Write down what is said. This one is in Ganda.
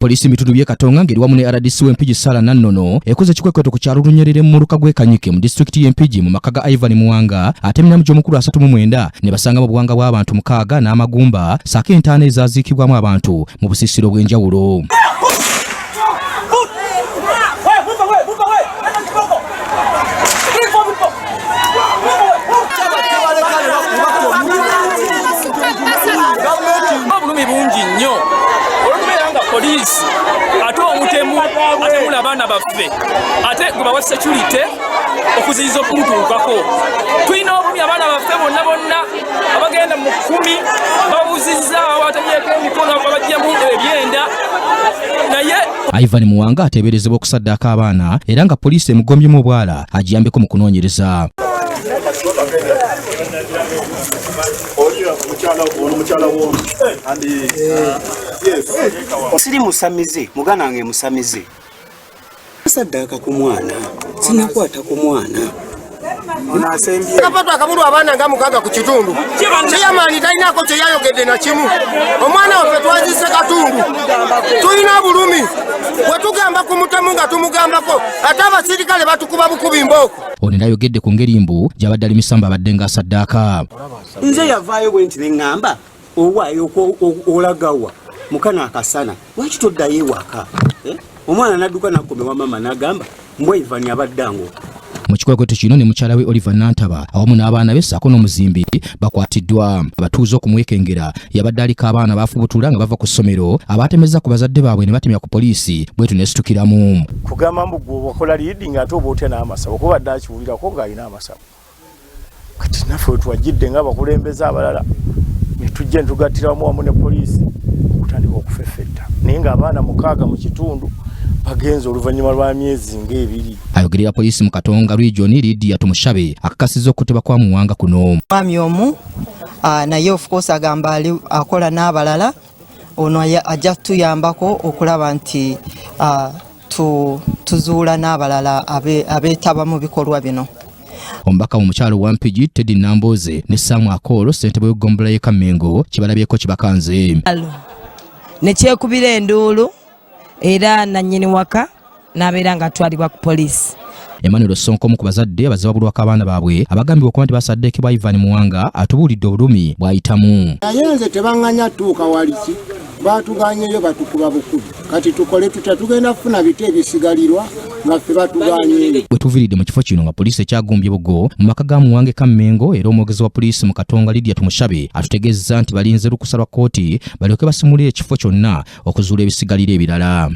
Poliisi mu bitundu by'e Katonga ng'eri wamu ne RDC w'Empigi Sarah Nannono ekoze ekikwekweto ku kyalo Lunyerere mu muluka gw'e Kanyike mu disitulikiti y'e Mpigi mu maka ga Ivan Muwanga ate emirimu gy'omukulu 39 ne basangamu obuwanga bw'abantu 6 n'amagumba ssaako entaana ezaaziikibwamu abantu mu busiisira obw'enjawulo. Obulumi bungi nnyo olwokubeera nga poliisi ate omutemu atemula abaana baffe ate gwe bawa security okuziyiza okumutuukako. Tulina obulumi, abaana baffe bonna bonna abagenda mu 10 babuzizzaawo, batemyeko emikono, babajjamu ebyenda naye Ivan Muwanga ateeberezebwa okusaddaaka abaana era nga poliisi emugombyemu obwala agiyambeko mu kunoonyereza. Siri musamize, muganda wange musamize. Saddaaka ku mwana, sinakwata ku mwana. Kapatu akabulwa abaana nga 6 ku kitundu. Chairman talinako kye yayogedde na kimu. Omwana waffe twazise katundu. Tulina bulumi. Bwe tugamba ku mutemu nga tumugambako, ate abasirikale batukuba bukubi mbooko. Ono era ayogedde ku ngeri mbu gy'abadde ali misamba abadde ng'asaddaaka. Nze yavaayo bwe nti ne ŋŋamba owaayo olagawa mukano akasana lwaki toddayo ewaka? Omwana n'adduka n'akomewa maama n'agamba mbwa Ivan abadde ango. Mu kikwekweto kino ne mukyala we Oliver Nantaba awamu n'abaana be ssaako n'omuzimbi bakwatiddwa. Abatuuze okumwekengera yabadde aliko abaana baafubutula nga bava ku ssomero abaatemezza ku bazadde baabwe ne batemya ku poliisi bwetyo n'esitukiramu. Kugamba mbu gwe okola leading ate oba otya n'amasabo kuba badde akiwulirako ng'alina amasabo. Kati naffe we twajjidde ng'abakulembeze abalala ne tujja ne tugattira wamu wamu ne poliisi okutandika okufeffetta naye ng'abaana 6 mu kitundu bagenze oluvannyuma lwa myezi ng'ebiri. Ayogerera poliisi mu Katonga Region Lydia Tumushabe akakasizza okutebwa kwa Muwanga kuno. Mwami omu naye of course agamba ali akola n'abalala, ono ajja tuyambako okulaba nti tuzuula n'abalala abeetaba mu bikolwa bino. Omubaka omukyalo wa Mpigi Teddy Namboze ne Sam Akolo ssentebe w'eggombolola y'e Kammengo kibalabyeko kibakanze. Ne kyekubira enduulu era nannyini waka n'abeera ng'atwalibwa ku poliisi. Emmanuel Sonko omu ku bazadde abazibabulwako abaana baabwe abagambibwa okuba nti basaddeekebwa Ivan Muwanga atubuulidde obulumi bw'ayitamu. Naye nze tebaŋŋanya tuuka waliki, baatuganyeyo batukuba bukubi. Kati tukole tutya? Tugenda kufuna biti ebisigalirwa nga ffe batuganyeyo. Bwe tuviiridde mu kifo kino nga poliisi ekyagumbye bugo mu maka ga Muwanga e Kammengo era omwogezi wa poliisi mu Katonga Lydia Tumushabe atutegeezezza nti balinze lukusa lwa kkooti balyoke basimule ekifo kyonna okuzuula ebisigalira ebirala.